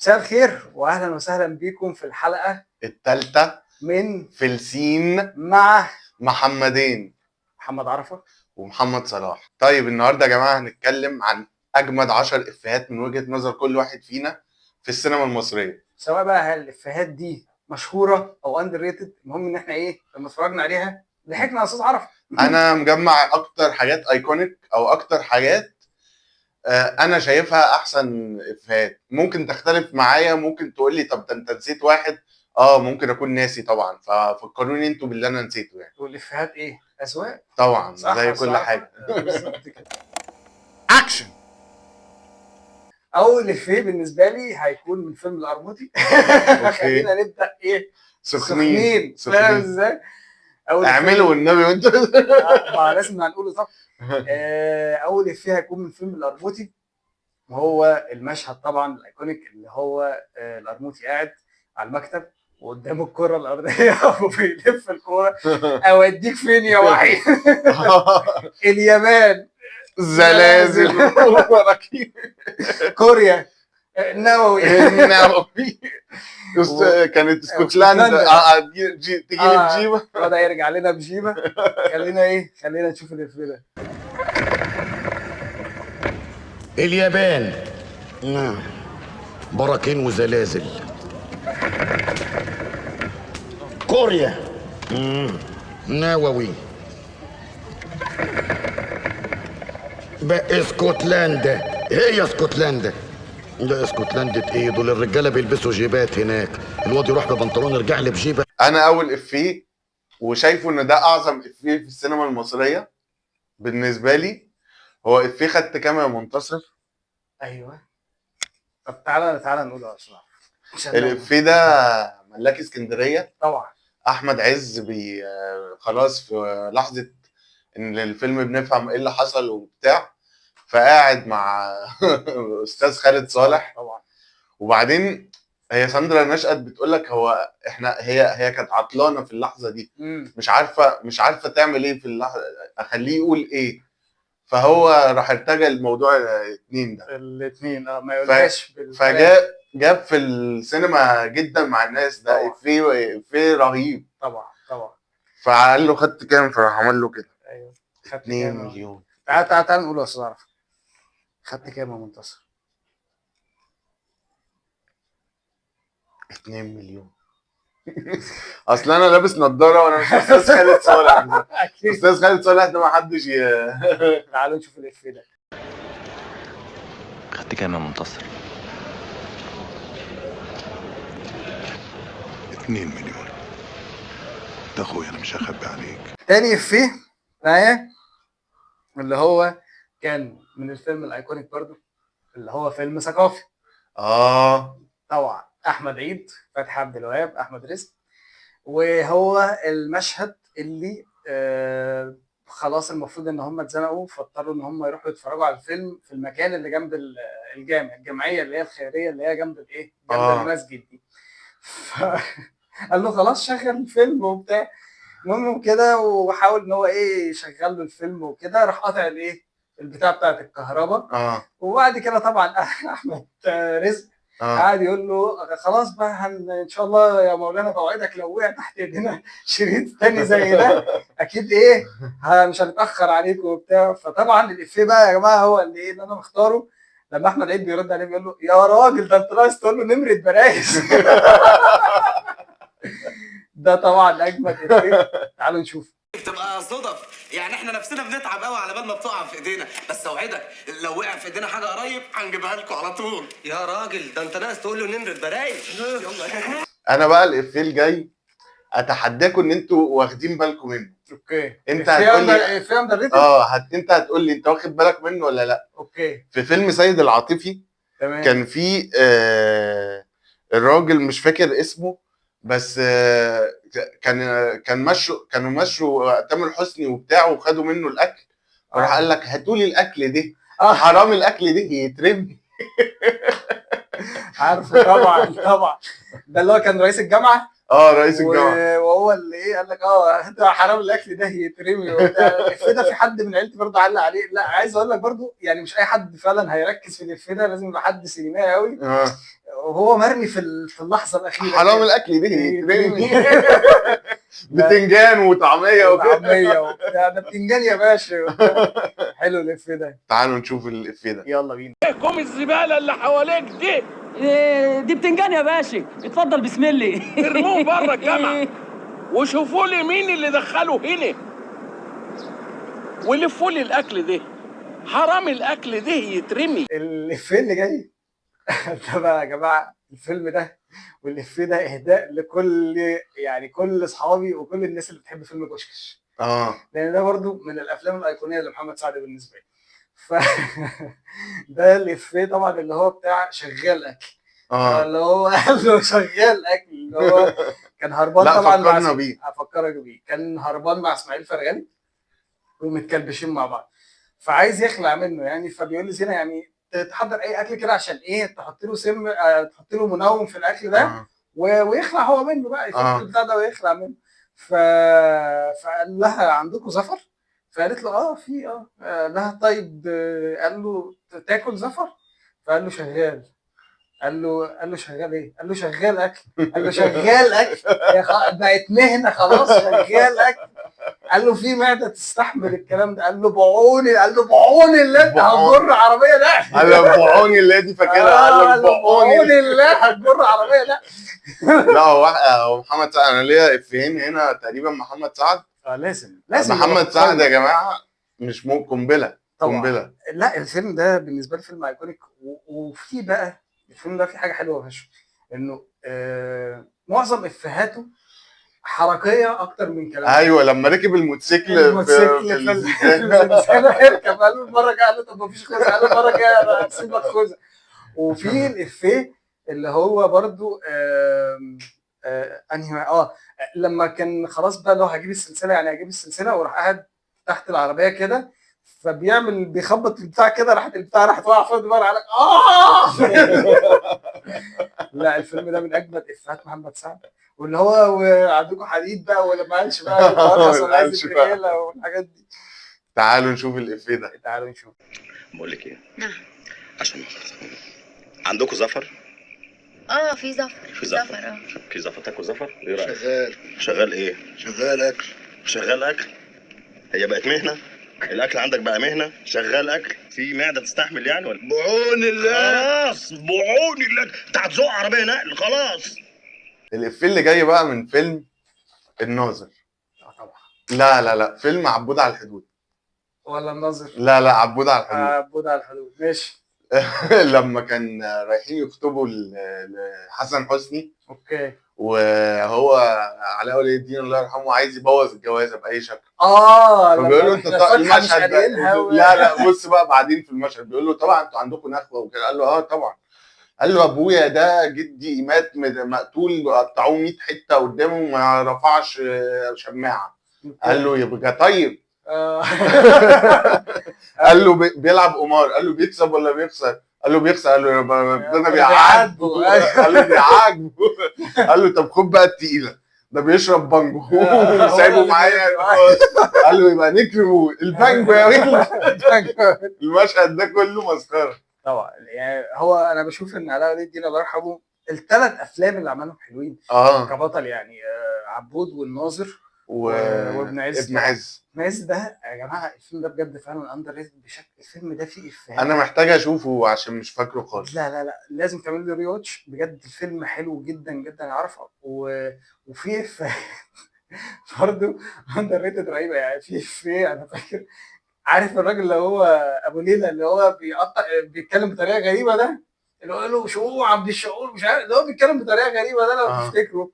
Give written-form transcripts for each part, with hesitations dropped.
مساء الخير واهلا وسهلا بيكم في الحلقة التالتة من في السين مع محمدين محمد عرفه. ومحمد صلاح. طيب النهارده يا جماعة هنتكلم عن أجمد 10 إفيهات من وجهة نظر كل واحد فينا في السينما المصرية. سواء بقى الافيهات دي مشهورة او underrated، المهم ان احنا ايه لما اتفرجنا عليها ضحكنا يا استاذ عرفه. أنا مجمع أكتر حاجات iconic أو أكتر حاجات أنا شايفها أحسن إفيهات. ممكن تختلف معايا، ممكن تقول لي طب ده أنت نسيت واحد. ممكن أكون ناسي طبعا، ففكروني أنتوا باللي أنا نسيته يعني. والافيهات ايه؟ اذواق طبعا صح زي يا أستاذ كل عرفة؟ حاجة. بالظبط كده. أكشن. اول افيه بالنسبة لي هيكون من فيلم القرموطي. خلينا نبدا ايه؟ سخنين. سخنين، فاهم ازاي؟ اول إفيه- اعملوا والنبي وانت ما لازم هنقوله طبعا. اول افيه هيكون من فيلم القرموطي، وهو المشهد طبعا ال iconic اللي هو القرموطي قاعد على المكتب وقدامه الكره الارضية وبيلف الكورة، اوديك فين يا وحيد؟ اليابان، زلازل وبراكين كوريا، نووي. النووي. كانت اسكتلندا. اسكتلندا. تجي لي بجيبه. بدا يرجع لنا بجيبه. خلينا ايه، خلينا نشوف الافيه ده. اليابان، نعم، براكين وزلازل. كوريا، نووي. بقى اسكتلندا، هي اسكتلندا. لا اسكتلندا ايه، دول الرجالة بيلبسوا جيبات هناك، الواد يروح ببنطلون يرجع لي بجيبه. انا اول افيه وشايفه ان ده اعظم افيه في السينما المصرية بالنسبة لي هو افيه خدت كام يا منتصر. ايوه، طب تعالى نقوله يا استاذ عرفة. الافيه ده ملاك اسكندرية. طبعا. احمد عز بي خلاص في لحظة ان الفيلم بنفهم ايه اللي حصل وبتاع، فقاعد مع استاذ خالد صالح. طبعا. وبعدين هي ساندرا نشأت بتقول لك هو احنا هي كانت عطلانه في اللحظة دي، مش عارفه تعمل ايه في اللحظة، اخليه يقول ايه، فهو راح ارتجل الموضوع الاثنين ده. الاثنين، ما يقولهاش بالكلام. فجاب في السينما جدا مع الناس ده افيه رهيب. طبعا طبعا. فقال له خدت كام، فراح عمل له كده. ايوه خدت 2 كام؟ مليون. تعال تعال تعال نقول يا استاذ عرفة. خدت كام يا منتصر؟ 2 مليون. اصل انا لابس نظاره وانا مش استاذ خالد صالح. اكيد. استاذ خالد صالح ده ما حدش تعالوا نشوف الافيه ده. خدت كام يا منتصر؟ 2 مليون. ده اخويا، انا مش هخبي عليك. تاني افيه معايا اللي هو كان من الفيلم ال iconic برضو، اللي هو فيلم ثقافي. طبعا احمد عيد، فتحي عبد الوهاب، احمد رزق. وهو المشهد اللي خلاص المفروض ان هم اتزنقوا، فاضطروا ان هم يروحوا يتفرجوا على الفيلم في المكان اللي جنب الجامع، الجمعية اللي هي الخيرية اللي هي جنب الايه، جنب المسجد دي. قال له خلاص شغل الفيلم وبتاع. المهم كده وحاول ان هو ايه يشغل له الفيلم وكده، راح قاطع الايه البتاع بتاعت الكهرباء. وبعد كده طبعا احمد رزق قعد يقول له خلاص بقى ان شاء الله يا مولانا بوعدك لو وقع تحت ايدينا شريط تاني زي ده اكيد ايه مش هنتاخر عليكم وبتاع. فطبعا الافيه بقى يا جماعة هو اللي ايه اللي انا مختاره، لما احمد عيد بيرد عليه بيقول له يا راجل ده انت ناقص تقول له نمره برايس. ده طبعا اجمد افيه. تعالوا نشوف. بتبقى صدف يعني، احنا نفسنا بنتعب قوي على بال ما بتقع في ايدينا، بس اوعدك لو وقع في ايدينا حاجة قريب هنجيبها لكم على طول. يا راجل ده انت ناقص تقول له نمره برايش. يلا. انا بقى الافيه الجاي اتحداكم ان انتوا واخدين بالكم منه. okay. انت هتقول لي افيه underrated؟ انت هتقول لي انت واخد بالك منه ولا لا. okay. في فيلم سيد العاطفي تمام. كان في الراجل مش فاكر اسمه، بس كان مشوا، كانوا مشوا تامر حسني وبتاعه وخدوا منه الاكل، وراح قال لك هاتوا لي الاكل ده، حرام الاكل ده يترمي. عارفه طبعا طبعا. ده اللي هو كان رئيس الجامعة. رئيس الجامعة. وهو اللي ايه قال لك ده حرام الاكل ده يترمي وبتاع. الإفيه ده في حد من عيلتي برضه علق عليه. لا عايز اقول لك برضه يعني مش اي حد فعلا هيركز في الإفيه ده، لازم يبقى حد سينمائي قوي. وهو مرمي في اللحظة الاخيرة حرام الاكل ده يترمي. بتنجان وطعميه وطعميه وبتاع، ده بتنجان يا باشا. حلو الإفيه ده. تعالوا نشوف الإفيه ده، يلا بينا. كم الزبالة اللي حواليك دي؟ دي بتنجان يا باشا، اتفضل بسم الله. ارموه بره الجامعة وشوفوا لي مين اللي دخله هنا، ولفوا لي الاكل ده، حرام الاكل ده يترمي. الإفيه اللي جاي ده بقى يا جماعة، الفيلم ده والإفيه ده اهداء لكل يعني كل اصحابي وكل الناس اللي بتحب فيلم بوشكش. لان ده برضو من الافلام الايقونيه لمحمد سعد بالنسبة لي. ف ده الإفيه طبعا اللي هو بتاع شغال اكل. اللي هو قال له شغال اكل، اللي هو كان هربان. لا طبعا فكرنا بيه، افكرك بيه. كان هربان مع اسماعيل فرغلي ومتكلبشين مع بعض، فعايز يخلع منه يعني، فبيقول لي زينة يعني تحضر اي اكل كده عشان ايه، تحط له سم، تحط له منوم في الاكل ده ويخلع هو منه بقى، يفك البتاع ده ويخلع منه. فقال لها عندكم زفر؟ فقالت له في قال لها طيب. قال له تاكل زفر؟ فقال له شغال. قال له شغال ايه؟ قال له شغال اكل. قال له شغال اكل يا بقت مهنة خلاص، شغال اكل. قال له في معده تستحمل الكلام ده؟ قال له بعوني. قال له بعوني اللي انت هتجر عربية ده. قال له بعوني اللي دي فاكرها. قال له بعوني اللي هتجر عربية ده. لا هو محمد سعد، انا ليا افيهين هنا تقريبا. محمد سعد لازم محمد سعد يا جماعة مش قنبلة قنبلة. لا الفيلم ده بالنسبة لي فيلم iconic. وفي بقى الفيلم ده في حاجة حلوة فشخ، انه معظم افيهاته حركية اكتر من كلام. ايوه لما ركب الموتوسيكل في اركب، قال له المرة الجاية، قال له طب ما فيش خوذه، قال له المرة الجاية انا هسيب لك خوذه. وفي الافيه اللي هو برضو انهي لما كان خلاص بقى لو هجيب السلسلة يعني هجيب السلسلة، وراح قاعد تحت العربية كده، فبيعمل بيخبط البتاع كده، راحت البتاع راحت واقعه فوق دماغه، قال لك لا الفيلم ده من اجمد افيهات محمد سعد، واللي هو وعندكم حديد بقى ولا ما قالش بقى والحاجات دي. تعالوا نشوف الافيه ده، تعالوا نشوف. بقول لك ايه؟ نعم. عشان عندكم زفر؟ في زفر. في زفر. في زفر. تاكل زفر؟ ايه رايك؟ شغال. شغال ايه؟ شغال اكل. شغال اكل؟ هي بقت مهنة؟ الاكل عندك بقى مهنة؟ شغال اكل؟ في معده تستحمل يعني ولا؟ بعون الله. خلاص بعون الله، انت هتزق عربية نقل خلاص. الافيه اللي جاي بقى من فيلم الناظر. طبعا. لا لا لا، فيلم عبود على الحدود. ولا الناظر؟ لا لا، عبود على الحدود. عبود على الحدود، ماشي. لما كان رايحين يخطبوا لحسن حسني. okay. وهو علاء ولي الدين الله يرحمه عايز يبوظ الجوازه باي شكل. فبيقول له انت المشهد ده لا لا بص بقى، بعدين في المشهد بيقول له طبعا انتوا عندكم نخوه وكده. قال له طبعا. قال له ابويا ده جدي مات مقتول، قطعوه 100 حتة قدامه ما رفعش شماعة. قال له يبقى طيب. قال له بيلعب قمار. قال له بيكسب ولا بيخسر؟ قال له بيخسر. قال له ربنا بيعاقبه. قال له بيعاقبه. قال له طب خد بقى التقيله، ده بيشرب بانجو سايبه معايا. قال له يبقى نكرمه البانجو يا ريت. المشهد ده كله مسخرة طبعا. يعني هو انا بشوف ان علاء ولي الدين الله يرحمه الثلاث افلام اللي عملهم حلوين كبطل يعني، عبود والناظر وابن عز. ابن عز. ابن عز ده يا جماعة الفيلم ده بجد فعلا underrated بشكل. الفيلم ده فيه افيهات انا محتاج اشوفه عشان مش فاكره خالص. لا لا لا، لازم تعمل له rewatch بجد. الفيلم حلو جدا جدا يا عرفه. وفيه افيهات برضه underrated رهيبة يعني. في افيه انا فاكر، عارف الراجل اللي هو ابو ليلى اللي هو بيقطع بيتكلم بطريقة غريبة ده، اللي هو له شعور عبد الشعور مش عارف، اللي هو بيتكلم بطريقة غريبة ده لو تفتكره.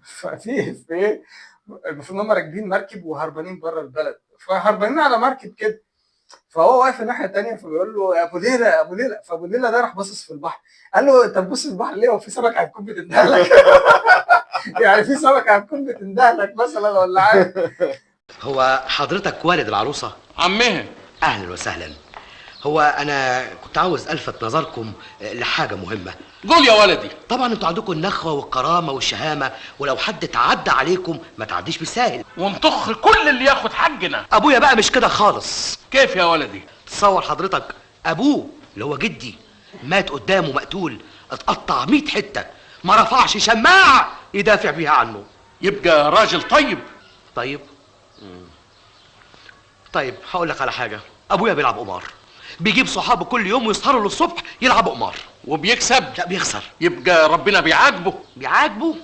ففي افيه المفروض ان هم راكبين مركب وهربانين بره البلد، فهربانين على مركب كده، فهو واقف الناحية الثانية فبيقول له يا ابو ليلى يا ابو ليلى. فابو ليلى ده راح باصص في البحر، قال له انت بتبص في البحر ليه؟ هو في سمكة هتكون بتندهلك؟ يعني في سمكة هتكون بتندهلك مثلا ولا حاجة؟ هو حضرتك والد العروسة؟ عمها. اهلا وسهلا. هو انا كنت عاوز الفت نظركم لحاجة مهمة. قول يا ولدي. طبعا انتوا عندكم النخوه والكرامة والشهامه، ولو حد اتعدى عليكم ما تعديش بالساهل، ونطخ كل اللي ياخد حقنا. ابويا بقى مش كده خالص. كيف يا ولدي؟ تصور حضرتك ابوه اللي هو جدي مات قدامه مقتول، اتقطع 100 حتة، ما رفعش شماعة يدافع بيها عنه. يبقى راجل طيب. طيب طيب هقول لك على حاجة. ابويا بيلعب قمار، بيجيب صحابه كل يوم ويسهروا للصبح يلعبوا قمار. وبيكسب؟ لا بيخسر. يبقى ربنا بيعاقبه. بيعاقبه؟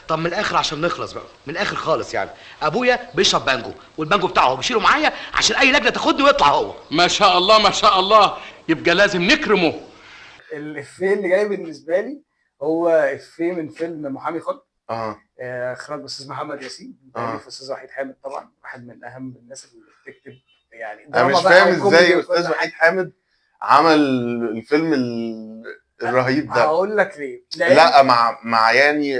طب من الاخر عشان نخلص بقى، من الاخر خالص يعني، ابويا بيشرب بانجو، والبانجو بتاعه بيشيله معايا عشان اي لجنة تاخدني ويطلع هو. ما شاء الله ما شاء الله، يبقى لازم نكرمه. الافيه اللي جاي بالنسبة لي هو افيه من فيلم محامي خلع. اخراج استاذ محمد ياسين، تاليف استاذ وحيد حامد، طبعا واحد من اهم الناس اللي بتكتب يعني. انا مش فاهم ازاي استاذ وحيد حامد عمل الفيلم الرهيب ده. هقول لك ليه. لا مع يعني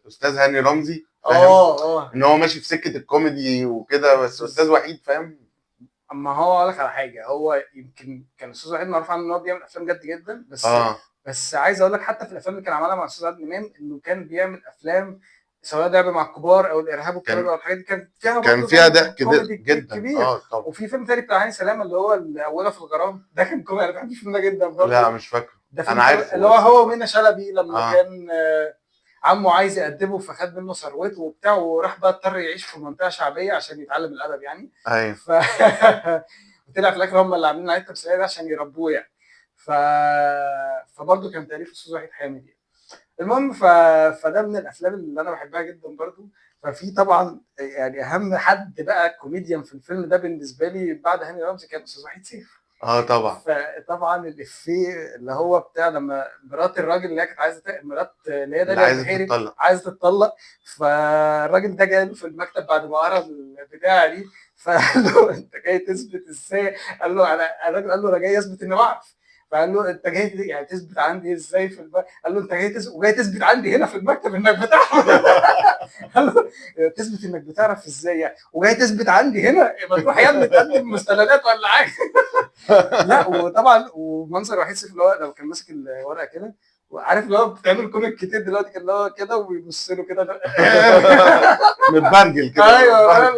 استاذ هاني رمزي، فاهم؟ ان هو ماشي في سكة الكوميدي وكده، بس استاذ وحيد فاهم. اما هو اقول لك على حاجة، هو يمكن كان استاذ وحيد معروف عنه ان هو بيعمل افلام جد جدا، بس بس عايز اقول لك حتى في الافلام اللي كان عملها مع استاذ عادل امام، انه كان بيعمل افلام سواء لعب مع الكبار او الارهاب والكباب او الحاجات دي، كان فيها كان فيها ضحك جدا كبير. طبعا. وفي فيلم تاني بتاع هاني سلامه اللي هو الاولى في الغرام، ده كان كوميدي، انا بحب الفيلم ده جدا برضه. لا مش فاكره، ده انا عارف اللي هو ومنى شلبي لما كان عمه عايز يأدبه فخد منه ثروته وبتاع، وراح بقى اضطر يعيش في منطقة شعبية عشان يتعلم الادب يعني. ايوه. وطلع في الاخر هم اللي عاملين عليه التمثيلية ده عشان يربوه يعني. فبرضه كان تأليف استاذ وحيد حامد يعني. المهم فده من الافلام اللي انا بحبها جدا برضه. ففي طبعا يعني اهم حد بقى كوميديان في الفيلم ده بالنسبة لي بعد هاني رمزي كان استاذ وحيد سيف. طبعا. فطبعا الافيه اللي هو بتاع لما مرات الراجل اللي هي كانت عايزه مرات اللي هي داليا البحيري عايزه تتطلق، فالراجل ده جاي له في المكتب بعد ما قرا البتاعه دي، فقال له انت جاي تثبت ازاي؟ قال له انا، الراجل قال له انا جاي اثبت اني بعرف. فقال له انت جاي يعني تثبت عندي ازاي في قال له انت جاي تثبت وجاي تثبت عندي هنا في المكتب انك بتعرف. قال له تثبت انك بتعرف ازاي يعني، وجاي تثبت عندي هنا، ما تروح يا ابني تقدم مستندات ولا حاجة. لا وطبعا ومنظر وحيد سيف اللي هو لو كان ماسك الورقة كده، وعارف اللي هو بتعمل comic كتير دلوقتي، كان اللي هو كده وبيبص له كده متبرجل كده. ايوه.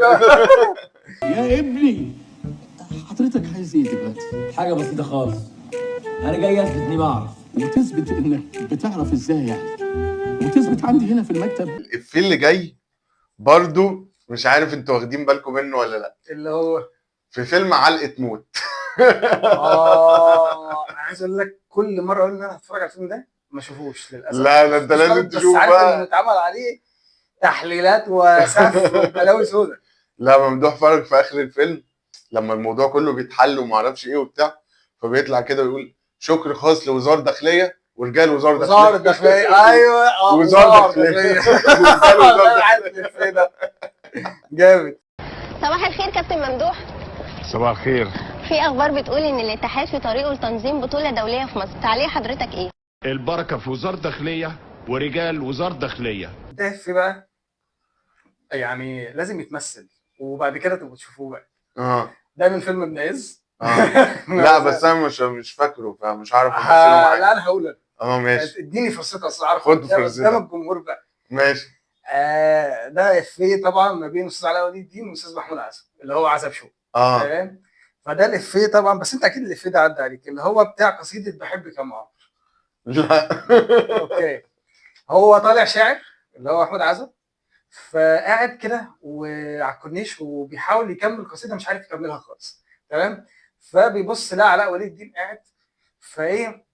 يا ابني حضرتك عايز ايه دلوقتي؟ حاجة بسيطة خالص، أنا جاي أثبت إني بعرف. وتثبت إنك بتعرف إزاي يعني؟ وتثبت عندي هنا في المكتب؟ الإفيه اللي جاي برضو مش عارف أنتوا واخدين بالكم منه ولا لأ، اللي هو في فيلم علقة موت. أنا عايز أقول لك كل مرة أقول إن أنا هتفرج على الفيلم ده ما أشوفوش للأسف. لا ده أنت لازم تشوفه بقى. بس عارف إنه اتعمل عليه تحليلات وسف وبلاوي سودا. لا ممدوح فرج في آخر الفيلم لما الموضوع كله بيتحل وما أعرفش إيه وبتاع، فبيطلع كده ويقول شكر خاص لوزارة الداخلية ورجال وزارة الداخلية. وزارة الداخلية، ايوه وزارة الداخلية. وزارة جامد. صباح الخير كابتن ممدوح. صباح الخير. في اخبار بتقول ان الاتحاد في طريقه لتنظيم بطوله دولية في مصر، تعليق حضرتك ايه؟ البركة في وزارة الداخلية ورجال وزارة الداخلية. ده في بقى يعني لازم يتمثل وبعد كده تبقوا تشوفوه بقى. ده من فيلم ابن عز. لا بس انا مش فاكره، فمش عارف امثلة معاك. لا انا هقول. ماشي، اديني فرصتي اصل اعرف. خد فرصتك قدام الجمهور بقى. ماشي. ده افيه طبعا ما بين استاذ علاء ولي الدين واستاذ محمود عزب اللي هو عزب شو. تمام. فده الافيه طبعا، بس انت اكيد الافيه ده عدى عليك، اللي هو بتاع قصيدة بحبك يا معمر. لا. okay. هو طالع شاعر اللي هو محمود عزب، فقاعد كده وعلى الكورنيش وبيحاول يكمل القصيدة مش عارف يكملها خالص. تمام. فبيبص لا علاء ولي الدين قاعد، فايه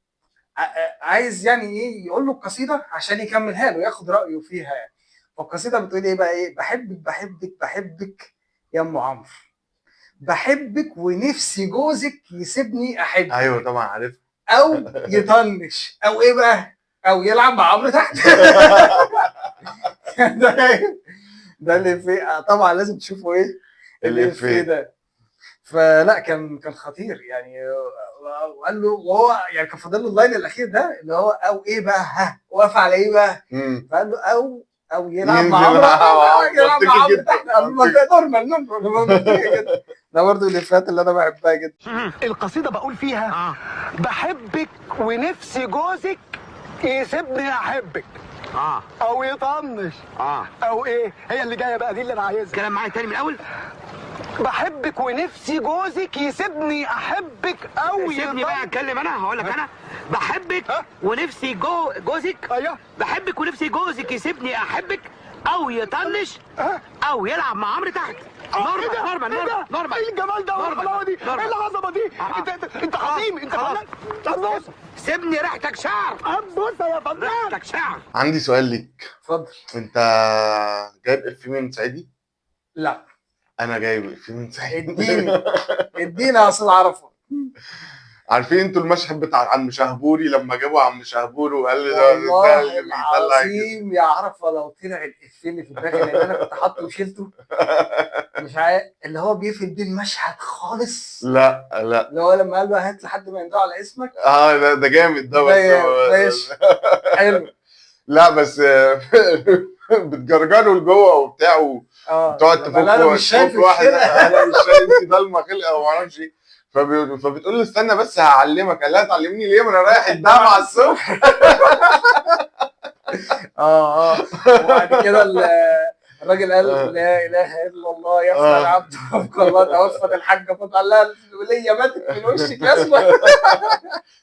عايز يعني ايه يقول له القصيدة عشان يكملها له ياخد رايه فيها يعني. فالقصيده بتقول ايه بقى؟ ايه؟ بحبك بحبك بحبك يا ام عمرو، بحبك ونفسي جوزك يسيبني احبك. ايوه طبعا عارف. او يطنش او ايه بقى، او يلعب مع عمرو تحت. ده اللي فيه طبعا لازم تشوفوا ايه اللي فيه ده. فلا كان خطير يعني. وقال له، وهو يعني كان فاضل له ال line الاخير ده اللي هو او ايه بقى، ها وقف على ايه بقى؟ فقال له او يلعب مع عمرو، يلعب مع عمرو تحت. قال له normal normal. ده برضه الافيهات اللي انا بحبها جدا. القصيدة بقول فيها بحبك ونفسي جوزك يسيبني احبك، او يطنش، او ايه هي اللي جاية بقى دي اللي انا عايزها. كلام معايا تاني من الاول. بحبك ونفسي جوزك يسيبني احبك او سيبني بقى اتكلم انا، هقول لك انا بحبك ونفسي جوزك. ايوه، بحبك ونفسي جوزك يسيبني احبك او يطنش او يلعب مع عمرو تحت. normal normal normal normal. ايه الجمال ده والحلاوه دي؟ ايه العظمة دي؟ انت عظيم، انت فنان. سيبني ريحتك شعر. بص يا فنان، ريحتك شعر. عندي سؤال ليك. اتفضل. انت جايب افيه من صعيدي؟ لا، انا جايب افيه من صعيدي. اديني ادينا يا استاذ عرفه. عارفين انتوا المشهد بتاع عم شهبوري لما جابوا عم شهبوري وقال له والله العظيم يا عرفه لو طلع الافيه اللي في دماغي، لان انا كنت حاطه وشيلته مش عارف، اللي هو بيقفل بيه المشهد خالص. لا لا، اللي هو لما قال له هات لحد ما يندعوا على اسمك. ده جامد ده، بس ماشي حلو. لا بس بتجرجره لجوه وبتاع وتقعد تفك. انا مش شايف واحد، انا مش شايف، انت ضلمة خلقه وما اعرفش ايه. فبتقول له استنى بس هعلمك. قال لها تعلمني ليه؟ ما انا رايح الجامعة الصبح. وبعد كده الراجل قال لا اله الا الله يفنى العبد وفق الله توفت الحاجة فاطمة. قال لها الوليه ماتت من وشك يا اسماء.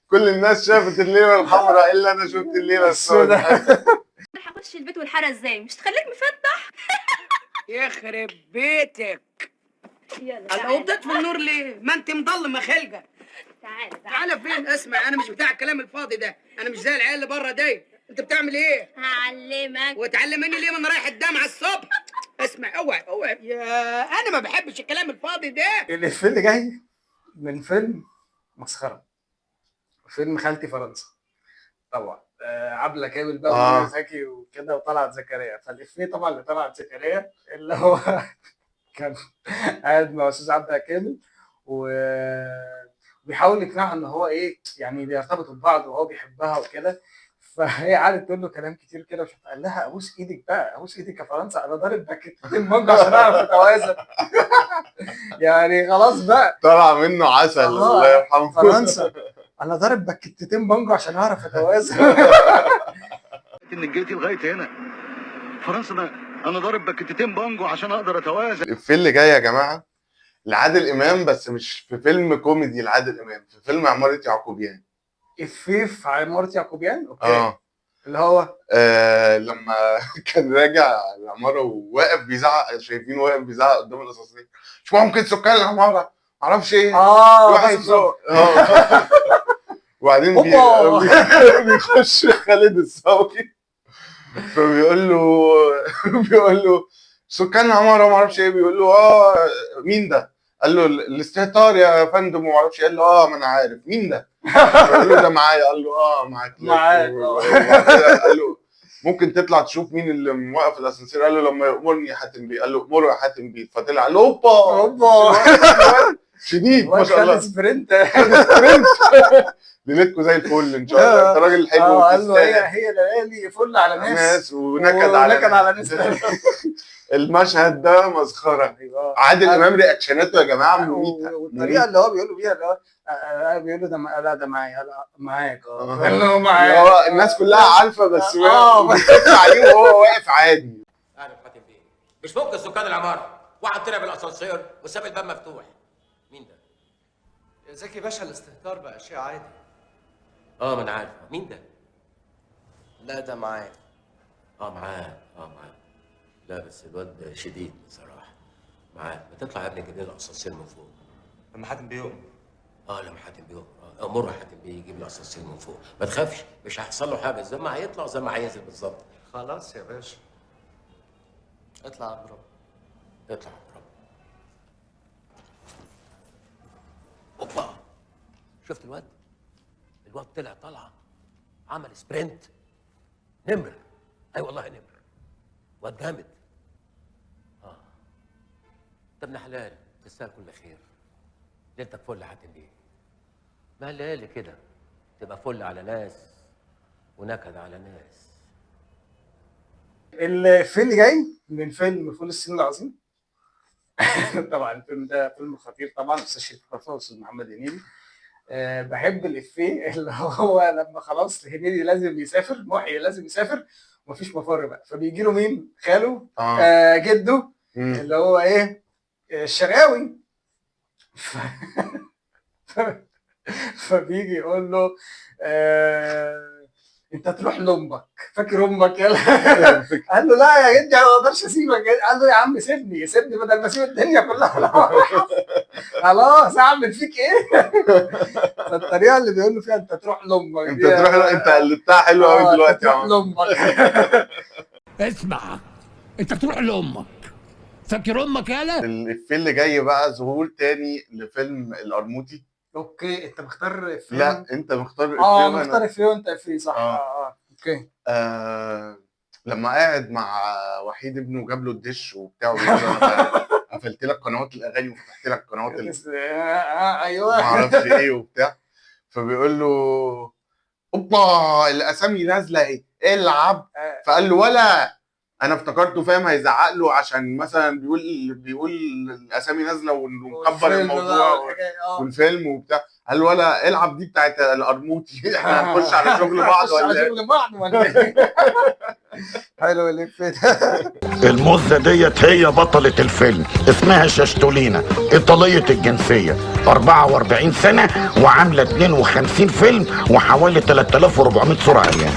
كل الناس شافت الليلة الحمراء الا انا شفت الليلة السوداء. هخش البيت والحاره ازاي؟ مش تخليك مفتح. يخرب بيتك. يلا الله، وبتطفي النور ليه؟ ما انت مضلمه خلقه. تعالى تعالى فين؟ اسمع، انا مش بتاع الكلام الفاضي ده، انا مش زي العيال اللي بره دي. انت بتعمل ايه؟ هعلمك. وتعلمني ليه؟ ما انا رايح الجامعة الصبح. اسمع، اوعى اوعى يا، انا ما بحبش الكلام الفاضي ده. الافيه اللي جاي من فيلم مسخرة، فيلم خالتي فرنسا طبعا. عبله كامل بقى ومنى زكي وكده وطلعت زكريا. فالافيه طبعا اللي طلعت زكريا اللي هو كان قاعد مع استاذ عبله كامل وبيحاول يقنعها ان هو ايه يعني بيرتبطوا ببعض وهو بيحبها وكده. فهي قعدت تقول له كلام كتير كده، مش قال لها ابوس ايدك بقى، ابوس ايدك يا فرنسا، انا ضارب باكيتين مانجا عشان اعرف اتوازن. يعني خلاص بقى طلع منه عسل، الله يرحمه. فرنسا انا ضارب باكيتين بانجو عشان اعرف اتوازن. انك جيتي لغاية هنا فرنسا، انا ضارب باكيتين بانجو عشان اقدر اتوازن. الافيه اللي جاي يا جماعة لعادل امام، بس مش في فيلم كوميدي لعادل امام، في فيلم عمارة يعقوبيان. افيه في عمارة يعقوبيان؟ okay. اللي هو لما كان راجع العمارة وواقف بيزعق، شايفين واقف بيزعق قدام الاسانسير، مش ممكن سكان العمارة معرفش ايه. واحد وبعدين بيخش خالد الصاوي فبيقول له بيقول له سكان العمارة ما اعرفش ايه، بيقول له مين ده؟ قال له الاستهتار يا فندم وما اعرفش ايه. قال له ما انا عارف مين ده؟ قال له ده معايا. قال له معاك معاك. قال له ممكن تطلع تشوف مين اللي موقف الاسانسير؟ قال له لما يامرني يا حاتم بيه. قال له امره يا حاتم بيه. فطلع قال له اوبا اوبا شديد ما شاء الله. sprint sprint. ليلتكم زي الفل ان شاء الله، انت راجل حلو. قال له هي ليالي فل على ناس ونكد على ناس. المشهد ده مسخرة. عادل امام رياكشناته يا جماعة مميته، والطريقة اللي هو بيقول بيها اللي هو بيقول له ده لا ده معايا، لا معاك. قال له معاك. هو الناس كلها عارفه بس بتطلع عليه وهو واقف عادي. اهلا حاتم بيه، مش ممكن سكان العمارة واحد طلع بالاسانسير وساب الباب مفتوح. مين ده؟ يا زكي باشا الاستهتار بقى شيء عادي. ما انا عارف. مين ده؟ لا ده معاك. معاك. معاك. لا بس الواد ده شديد بصراحة. معاك. ما تطلع يا ابني تجيب لنا الاسانسير من فوق. لما حاتم بيؤمر. لما حاتم بيؤمر. امر حاتم بيه يجيب الاسانسير من فوق. ما تخافش مش هيحصل له حاجة، زي ما هيطلع زي ما هينزل بالظبط. خلاص يا باشا اطلع يا برب. اطلع يا برب. اوبا، شفت الواد؟ الواد طلع طلعه، عمل sprint نمر. اي والله نمر، واد جامد. انت ابن حلال، تستاهل كل خير. ليلتك فل يا حاتم بيه. ما الليالي كده تبقى فل على ناس ونكد على ناس. الفيلم اللي جاي من فيلم فول الصين العظيم. طبعا الفيلم ده فيلم خطير طبعا، استاذ شريف عرفة واستاذ محمد هنيدي. بحب الافيه اللي هو لما خلاص هنيدي لازم يسافر، محي لازم يسافر ومفيش مفر بقى، فبيجي له مين؟ خاله، جده اللي هو ايه، الشرقاوي. فبيجي يقول له انت تروح لامك، فاكر امك؟ يلا. قال له لا يا جدي انا ما اقدرش اسيبك. قال له يا عم سيبني سيبني بدل ما اسيب الدنيا كلها، خلاص اعمل فيك ايه؟ فالطريقه اللي بيقول له فيها انت تروح لامك، انت تروح، انت قلبتها حلو قوي دلوقتي يا تروح عم. لامك. اسمع، انت تروح لامك، فاكر امك؟ يالا. الافيه اللي جاي بقى ظهور تاني لفيلم القرموطي. okay، انت مختار فيلم؟ لا انت مختار افيه. مختار افيه وانت افيه، صح. okay. لما قاعد مع وحيد ابنه وجاب له الدش وبتاع، قفلت لك قنوات الاغاني وفتحت لك قنوات ايوه ما اعرفش ايه وبتاع، فبيقول له اوبا الاسامي نازله اهي، العب. فقال له ولا انا افتكرته فاهم هيزعق له عشان مثلا بيقول الاسامي نازله ومكبر الموضوع والفيلم وبتاع، قال له ولا العب دي بتاعت القرموطي، احنا هنخش على شغل بعض ولا على شغل بعض ولا ايه؟ حلو الافيه ده. المزة ديت هي بطلة الفيلم، اسمها شاشتولينا، إيطالية الجنسية، 44 سنة وعاملة 52 فيلم وحوالي 3400 صورة عريان.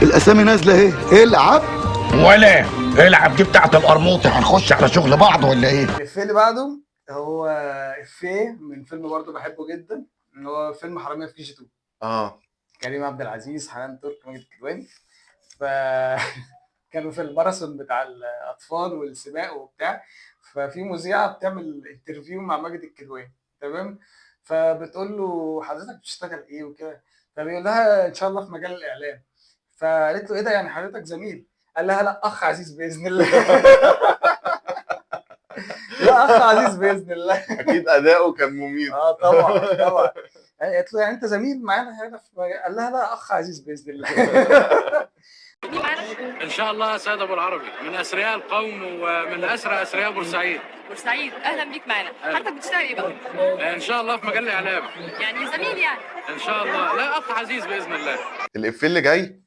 الأسامي نازلة اهي، العب ولا العب دي بتاعت القرموطي، هنخش على شغل بعض ولا ايه؟ الافيه اللي بعده هو افيه من فيلم برضه بحبه جدا، اللي هو فيلم حرامية في كي جي 2. كريم عبد العزيز، حنان ترك، ماجد الكدواني. ف كانوا في الماراثون بتاع الاطفال والسباق وبتاع، ففي مذيعه بتعمل interview مع ماجد الكدواني، تمام؟ فبتقول له حضرتك بتشتغل ايه وكده، فبيقول لها ان شاء الله في مجال الاعلام. فقالت له ايه ده يعني حضرتك زميل؟ قال لها لا اخ عزيز باذن الله. لا اخ عزيز باذن الله. اكيد اداؤه كان مميت. طبعا طبعا. قالت له يعني انت زميل معانا هنا في، قال لها لا اخ عزيز باذن الله. ان شاء الله سيد ابو العربي من اثرياء القوم ومن اسرى اثرياء بورسعيد. بورسعيد، اهلا بيك معانا. حضرتك بتشتغل ايه بقى؟ ان شاء الله في مجال الاعلام. يعني زميل يعني؟ ان شاء الله، لا اخ عزيز باذن الله. الافيه اللي جاي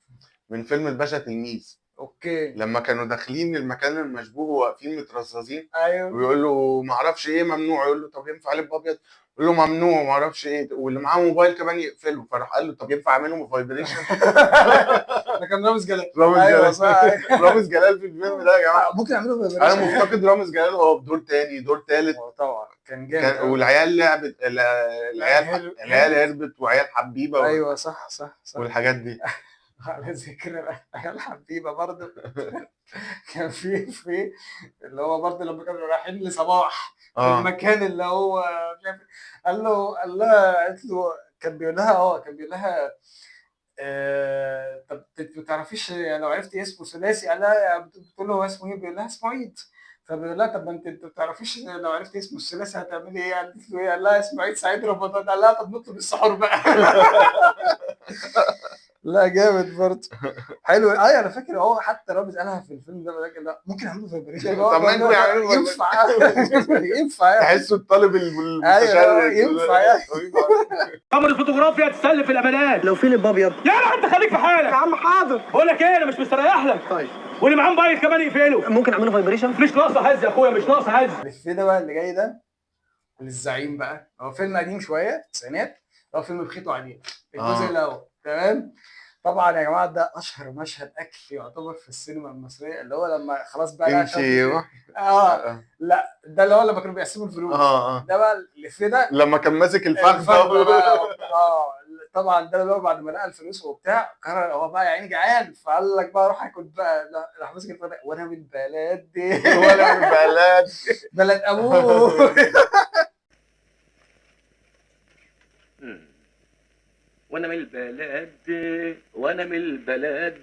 من فيلم الباشا تلميذ. okay. لما كانوا داخلين المكان المشبوه وواقفين مترصصين، ايوه، ويقول له ما اعرفش ايه ممنوع، يقول له طب ينفع لب ابيض؟ يقول له ممنوع ما اعرفش ايه، واللي معاه موبايل كمان يقفله، فراح قال له طب ينفع اعمله vibration؟ ده كان رامز جلال. رامز أيوة جلال. رامز جلال في الفيلم ده يا جماعة ممكن اعمله vibration. انا مفتقد رامز جلال، هو بدور تاني دور تالت. طبعا كان جامد. والعيال لعبت، العيال هربت وعيال حبيبه. ايوه صح صح صح، والحاجات دي. على ذكر العيال حبيبه برضه، كان في اللي هو برضه لما كانوا رايحين لصباح في المكان اللي هو مش عارف، قال له، قال لها، قالت له، كان بيقول لها كان بيقول لها طب ما تعرفيش لو عرفتي اسمه ثلاثي؟ قال لها، بتقول له هو اسمه ايه؟ بيقول لها اسمه عيد. فبيقول لها طب ما انت ما تعرفيش لو عرفتي اسمه الثلاثي هتعملي ايه؟ قالت له ايه؟ قال لها اسمه عيد سعيد رمضان. قال لها طب نطلب السحور بقى. لا جامد برضه، حلو. ايوه انا فاكر هو حتى رامز قالها في الفيلم ده، لكن لا ممكن اعمله vibration. طب ما انتوا يعملوا ينفع ينفع، تحسوا الطالب المتشرد ينفع يعني. قمر الفوتوغرافيا تسلف الامانات لو في لب ابيض. يلا انت خليك في حالك يا عم. حاضر. بقول لك ايه، انا مش مستريح لك. طيب، واللي معاه موبايل كمان يقفله. ممكن اعمله vibration؟ مش ناقصه هز يا اخويا، مش ناقصه هز. الافيه ده بقى اللي جاي ده للزعيم بقى، هو فيلم قديم شوية التسعينات، هو فيلم بخيت وعديل الجزء الاول، تمام؟ طبعا يا جماعة ده اشهر مشهد اكل يعتبر في السينما المصرية، اللي هو لما خلاص بقى انت لا ده اللي هو لما كانوا بيقسموا الفلوس. ده بقى الافيه ده لما كان ماسك الفخذ طبعا ده اللي هو بعد ما لقى الفلوس وبتاع قرر هو بقى يا عيني جعان، فقال لك بقى روح اكل بقى. راح ماسك الفخذ، وانا من بلد وانا من بلد بلد ابوه. وانا من البلد، وانا من البلد،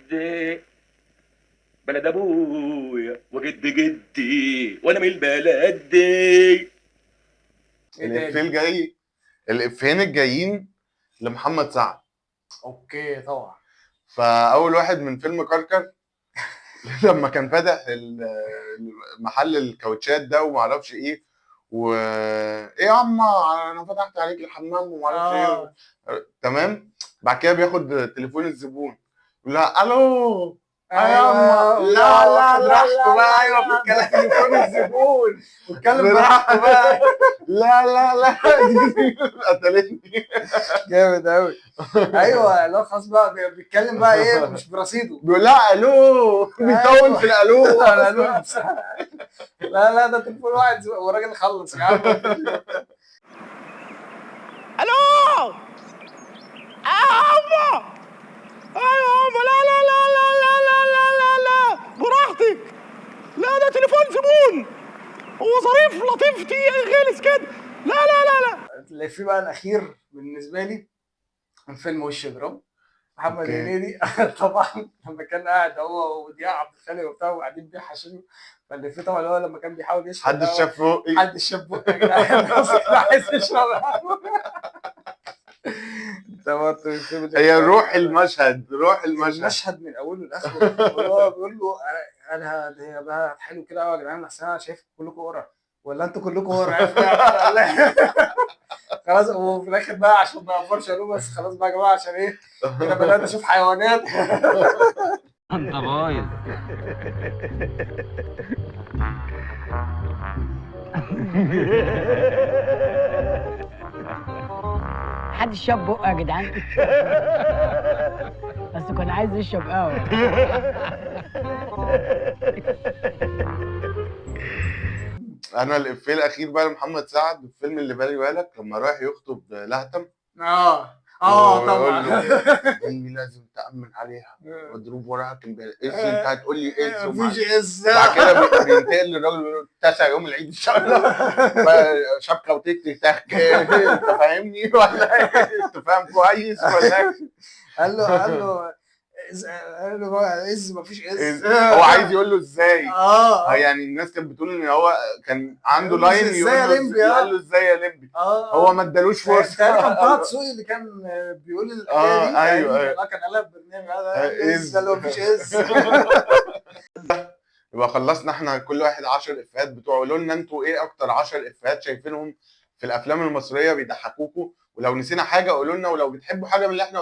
بلد ابويا وجد جدي، وانا من البلد. الافيه الجاي، الافيهين الجايين لمحمد سعد. okay طبعا. فاول واحد من فيلم كركر، لما كان فاتح محل الكاوتشات ده وما اعرفش ايه، و ايه يا عم انا فتحت عليك الحمام وما اعرفش ايه. تمام. بعد كده بياخد تليفون الزبون يقول لها الو ايوه لا لا لا راحته بقى. ايوه في الكلام، تليفون الزبون واتكلم براحته بقى. لا لا لا دي قتلتني. جامد قوي. ايوه لا خلاص بقى بيتكلم بقى ايه مش برصيده، بيقول لها الو، بيطول في الالو. الو. لا لا ده تليفون واحد والراجل خلص يا عم. الو ايوه ايوه لا لا لا لا لا لا لا لا لا براحتك، لا ده تليفون زبون، هو ظريف لطيف غلس كده، لا لا لا لا. اللي في بقى الاخير بالنسبة لي من فيلم وش اجرام، محمد هنيدي طبعا لما كان قاعد هو وضياء عبد الخالق وبتاع وقاعدين بيحشوا، فاللي فيه طبعا هو لما كان بيحاول يشرب حد شاف بقي، حد شاف بقي يا جدعان، عايز يشرب. هي روح المشهد، روح المشهد، المشهد من اوله لاخره. هو بيقول له انا بقى حلو كده قوي يا جدعان، احسن انا شايف كلكم قرع ولا انتوا كلكم قرع؟ خلاص. وفي الاخر بقى عشان ما اقفرش قالوا بس خلاص بقى يا جماعة عشان ايه انا بدات اشوف حيوانات. انت بايظ. حد شرب بقه يا جدعان، بس كان عايز يشرب قهوة. انا الافيه الاخير بقى لمحمد سعد الفيلم اللي بالي بالك، لما رايح يخطب لهتم. طبعا دي لازم تأمن عليها، مضروب وراها كمبيالة اس، انت هتقول لي اس مفيش اس. بعد كده بينتقل للراجل بيقول له تسع يوم العيد ان شاء الله شبكة وتك تك، انت فاهمني ولا انت فاهم كويس ولا؟ قال له از مفيش از. هو عايز يقول له ازاي. يعني الناس كانت بتقول ان هو كان عنده line يقول له، قال له ازاي يا لمبي، هو ما ادالوش فرصة. كان طه دسوقي اللي كان بيقول الحكاية دي. ايوه كان قالها في برنامج از، قال له مفيش از. يبقى خلصنا احنا كل واحد 10 افيهات بتوعه. قولوا لنا انتوا ايه اكتر 10 افيهات شايفينهم في الافلام المصرية بيضحكوكوا، ولو نسينا حاجة قولوا لنا، ولو بتحبوا حاجة من اللي احنا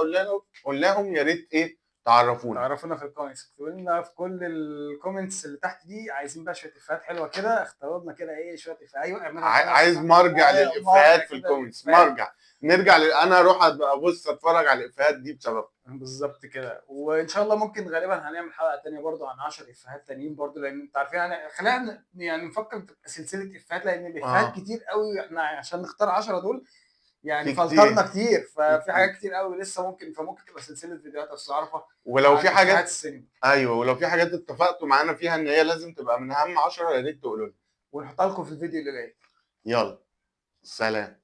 قلناهم يا ريت ايه تعرفونا في ال comments، اكتبوا لنا في كل ال comments اللي تحت دي. عايزين بقى شوية افيهات حلوة كده، اختاروا لنا كده ايه شوية افيهات. ايوه عايز مرجع للافيهات في ال comments، مرجع نرجع انا اروح ابص اتفرج على الافيهات دي بسبب بالظبط كده. وان شاء الله ممكن غالبا هنعمل حلقة ثانية برضو عن 10 افيهات ثانيين برضو، لان انت عارفين يعني خلينا يعني نفكر تبقى سلسلة افيهات، لان الافيهات كتير قوي، احنا عشان نختار 10 دول يعني فلترنا كتير، ففي حاجات كتير قوي لسه ممكن، فممكن تبقى سلسلة فيديوهات استاذ عرفه. ولو في حاجات ايوه، ولو في حاجات اتفقتوا معانا فيها ان هي لازم تبقى من اهم 10 يا ريت تقولوا لنا ونحطها لكم في الفيديو اللي جاي. يلا سلام.